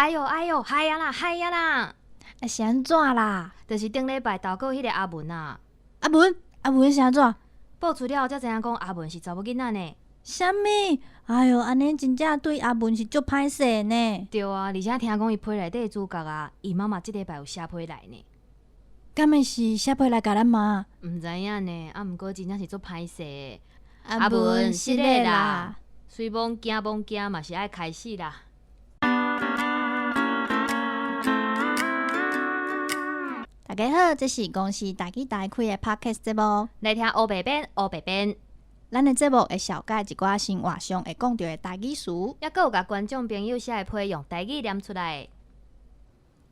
哎喲哎喲，害啊啦害啊啦！啊是按怎啦？就是頂禮拜投稿彼个阿文啊。阿文，阿文是按怎？報出了後才知影講阿文是查某囡仔呢。啥物？哎喲，按呢真正對阿文是足歹勢呢。對啊，而且聽講伊批內底的主角啊，伊媽媽這禮拜有寫批來呢。敢會是寫批來共咱罵？毋知影呢，啊，毋過真正是足歹勢的。阿文失禮啦！雖罔驚罔驚嘛是愛開始啦。大家好，這是公視台語台開的 Podcast 節目。來聽烏白編，烏白編。咱的節目會紹介一寡生活上會講著的台語詞，猶閣有共觀眾朋友寫的批用台語念出來。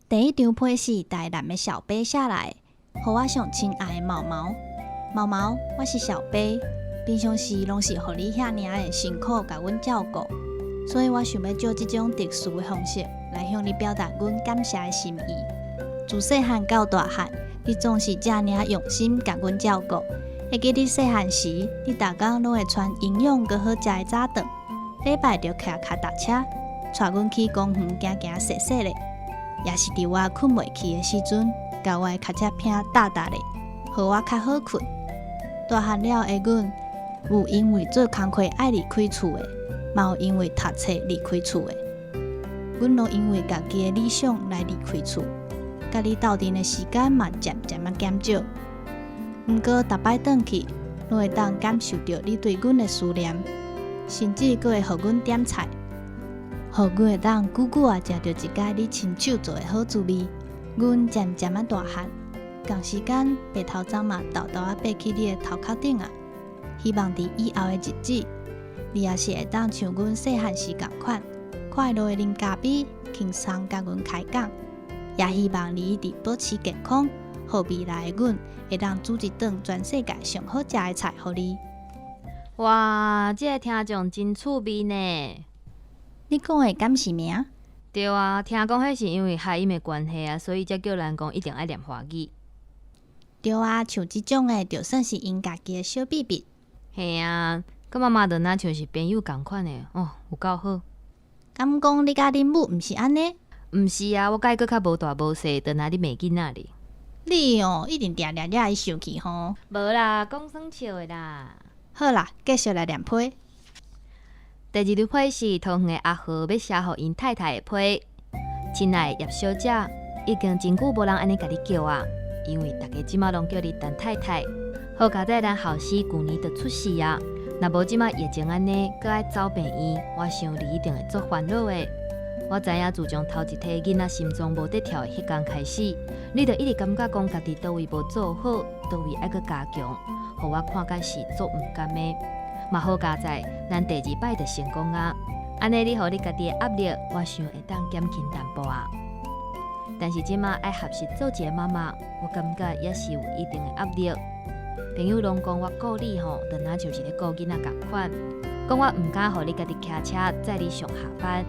第一張批是台南的小貝寫來，予我上親愛的毛毛。毛毛，我是小貝，平常時攏是予你遐爾的辛苦共阮照顧，所以我想欲借這種特殊的方式來向你表達阮感謝的心意。自細漢到大漢，你總是遮爾用心共阮照顧。會記得細漢時，你逐工攏會傳營養閣好食的早頓，禮拜就騎跤踏車，帶阮去公園行行踅踅咧。也是佇我睏袂去的時陣，共我的跤車餅貼貼咧，予我較好睏。大漢了的阮，有因為做工課愛離開厝的，嘛有因為讀冊離開厝的。阮攏因為家己的理想來離開厝，佮你鬥陣的時間嘛漸漸仔減少。毋過，逐擺轉去，攏會當感受著你對阮的思念，甚至閣會予阮點菜，予阮會當久久仔食著一擺你親手做的好滋味。阮漸漸仔大漢，仝時間白頭鬃嘛沓沓仔爬去你的頭殼頂啊！希望佇以後的日子，你也是會當像阮細漢時仝款，快樂的啉咖啡，輕鬆共阮開講。也希望你一直保持健康，予未來的阮會當煮一頓全世界上好食的菜予你。哇，這个聽眾真趣味呢！你講的敢是名？對啊，聽講彼是因為諧音的關係啊，所以才叫人講一定愛念華語。對啊，像這種的，就算是𪜶家己的小秘密。嘿啊，佮媽媽就若像是朋友仝款的哦，有夠好。敢講你佮恁母毋是按呢？毋是啊，我佮伊閣較無大無細，就若咧罵囡仔咧。你哦，一定定掠掠伊生氣吼。無啦，講耍笑的啦。好啦，繼續來念批。第二張批是桃園的阿和欲寫予𪜶太太的批。親愛的葉小姐，已經真久無人按呢共你叫啊，因為逐家這馬攏叫你陳太太。好佳哉，咱後生舊年就出世啊，若無這馬疫情按呢，閣愛走病院，我想你一定會足煩惱的。我知影自從頭一胎囡仔心臟無佇跳的彼工開始，你就一直感覺講家己佗位無做好，佗位愛閣加強，予我看甲是足毋甘的。嘛好佳哉，咱第二擺就成功啊！按呢，你予你家己的壓力，我想會當減輕淡薄仔。但是這馬愛學習做一個媽媽，我感覺也是有一定的壓力。朋友攏講我顧你吼，就若像是咧顧囡仔仝款，講我毋敢予你家己騎車載你上下班。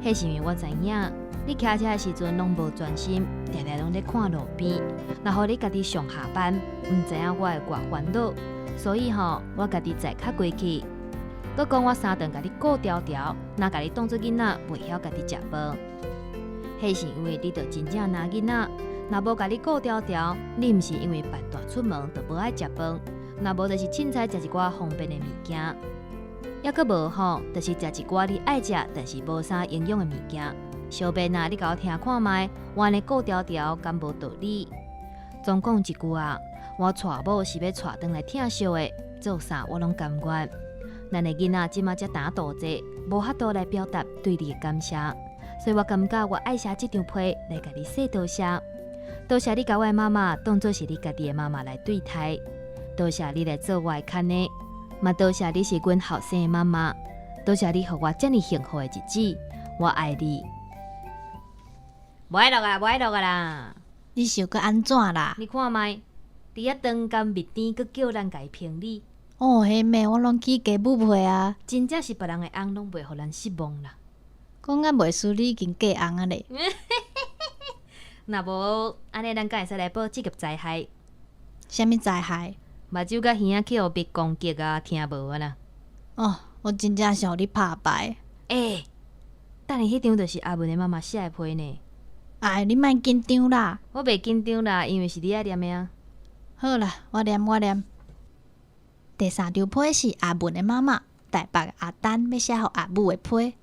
彼是因為我知影，你騎車的時陣攏無專心，定定攏咧看路邊。若予你家己上下班，毋知影我會偌煩惱，所以吼，我家己載較過去。閣講我三頓共你顧牢牢，若共你當做囡仔，袂曉家己食飯。彼是因為你著真正若囡仔，若無共你顧牢牢，你毋是因為辦大出門就無愛食飯，若無就是凊彩食一寡方便的物件。猶閣無吼，就是食一寡你愛食但是無啥營養的物件。小編啊，你共我聽看覓，我按呢顧牢牢，敢無道理？總講一句啊，我娶某是欲娶轉來疼惜的，做啥我攏甘願。咱的囡仔這馬才膽大濟，無法度來表達對你的感謝，所以我感覺我愛寫這張批來共你說多謝，多謝你共我的媽媽當做是你家己的媽媽來對待，多謝你來做我的牽的。嘛多謝你是阮後生的媽媽，多謝你予我遮爾幸福的日子，我愛你。無愛錄啊，無愛錄啊啦！你想閣按怎啦？你看覓，佇遐長甘蜜甜，閣叫咱共伊評理。哦，彼暝我攏起雞母皮啊！真正是別人的翁攏袂予咱失望啦。講甲袂輸你已經嫁翁啊咧。若無按呢，咱敢會使來報職業災害？啥物災害？目睭佮耳仔去予蜜攻擊啊，聽無啊啦！哦，我真正是予你拍敗。欸，等下彼張就是阿文的媽媽寫的批呢。哎，你莫緊張啦。我袂緊張啦，因為是你愛念的啊。好啦，我念我念。第三張批是阿文的媽媽，台北的阿丹欲寫予阿母的批。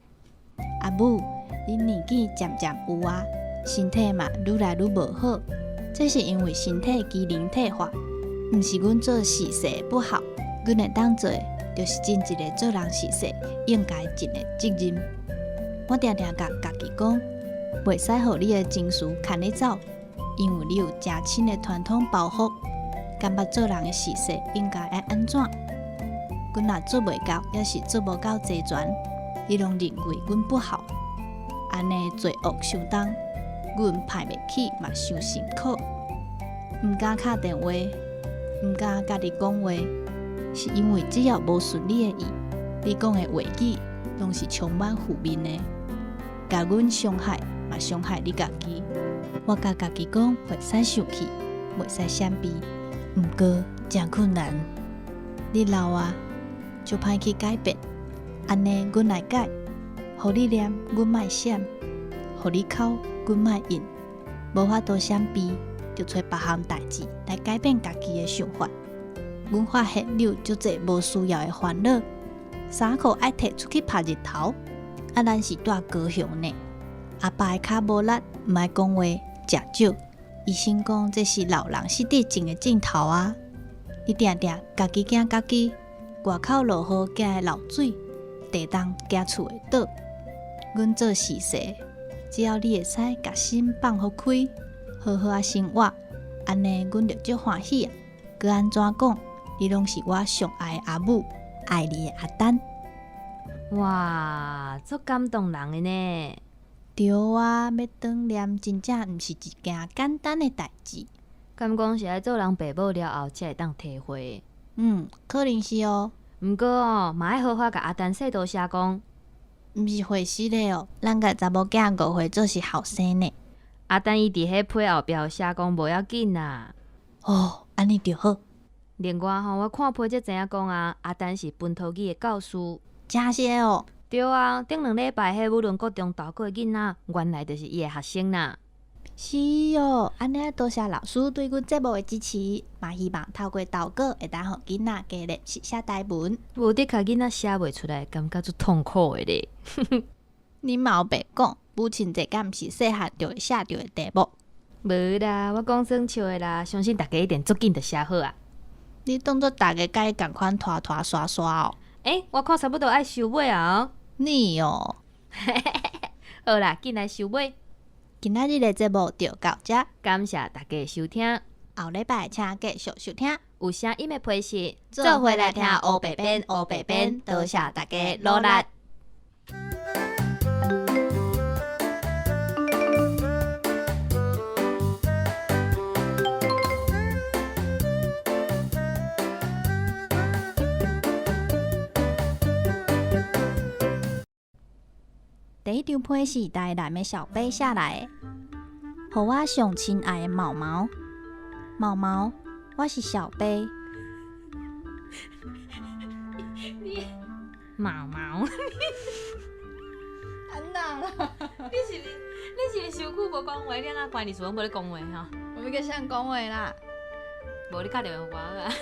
阿母，恁年紀漸漸有啊，身體嘛愈來愈無好，這是因為身體機能退化，毋是阮做事勢不好，阮會當做的，就是盡一个做人事勢應該盡的責任。我定定共家己講，袂使予你的情緒牽你走，因為你有誠深的傳統包袱，感覺做人的事勢應該愛按怎？阮若做袂到，抑是做無夠齊全，你攏認為阮不好，按呢罪惡傷重，阮歹袂起嘛傷辛苦，毋敢敲電話，毋敢共你講話，是因為只要無順你的意，你講的話語攏是充滿負面的，共阮傷害嘛傷害你家己。我共家己講，袂使生氣，袂使閃避，毋過誠困難。你老啊，就歹去改變，按呢阮來改，予你念，阮莫閃；予你哭，阮莫應。無法度閃避，就揣別項代誌來改變家己的想法。阮發現你有足濟無需要的煩惱，衫褲愛提出去曬日頭，啊，咱是住高雄呢。阿爸的跤無力，毋愛講話，食少。醫生講這是老人失智症的症頭啊！你定定家己驚家己，外口落雨驚會漏水，地動驚厝會倒。阮做事勢，只要你會使共心放予開，好好仔生活，按呢阮就足歡喜啊！閣按怎講，你攏是我上愛的阿母，愛你的阿丹。哇，足感動人的呢！對啊，欲轉念真正毋是一件簡單的代誌。敢講是愛做人爸母了後，才會當體會。嗯，可能是哦。毋過哦，嘛愛好好共阿丹說多謝講。毋是回事的哦，咱共查某囝誤會做是後生呢。阿丹伊佇彼批後壁有寫講無要緊啦。哦，按呢就好。另外吼，我看批才知影講啊，阿丹是本土語的教師。誠實的哦。對啊，頂兩禮拜彼武崙國中投稿的囡仔，原來就是伊的學生啦。是哦，按呢多謝老師對阮節目的支持，嘛希望透過投稿會當予囡仔加練習寫台文。無的確囡仔寫袂出來，感覺足痛苦的咧。你嘛有白講，母親節敢毋是細漢就會寫著的題目？無啦，我講耍笑的啦，相信大家一定足緊就寫好啊。你當作逐家共你仝款拖拖沙沙哦？欸，我看差不多愛收尾啊。你哦，好啦，緊來收尾。今仔日的節目就到這，感謝大家的收聽。後禮拜請繼續收聽。有聲音的批示，做伙來聽烏白編，烏白編，多謝大家努力。第一張批是台南的小貝寫來的，予我上親愛的毛毛，毛毛，我是小貝。你毛毛，按怎啦？你是傷久無講話，你按怎關你事攏無咧講話吼？我欲佮誰講話啦？無你敲電話予我啊！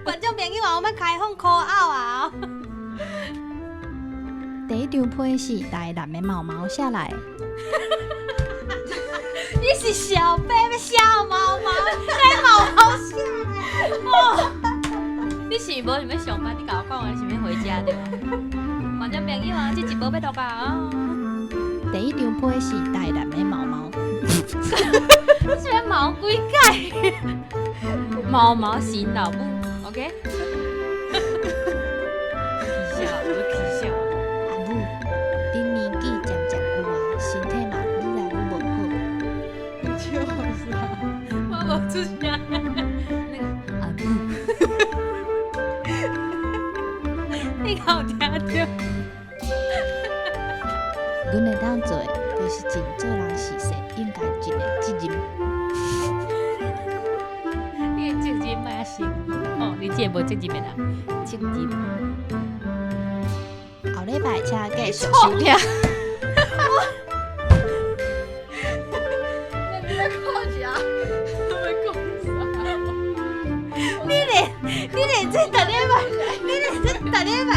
觀眾朋友啊，我們開放 call out 啊！第一張批是台南的毛毛寫來的。你是小貝，欲寫毛毛，你毛毛寫來。哦，你是無想欲上班？你共我講話，你想欲回家對無？觀眾朋友啊，這集無欲錄啊！第一張批是台南的毛毛。你是欲毛幾擺？毛毛型老母，OK？起笑，我起笑。阿母，恁年紀漸漸有啊，身體嘛愈來愈無好。就是啊，我無出聲。那個阿母，你敢有聽著？阮會當做的，就是盡做人事勢應該盡的責任。你的責任莫遐深哦，你這個無責任的人，責任。後禮拜請繼續收聽。是啊，欲講啥？你連這逐禮拜，你連這逐禮拜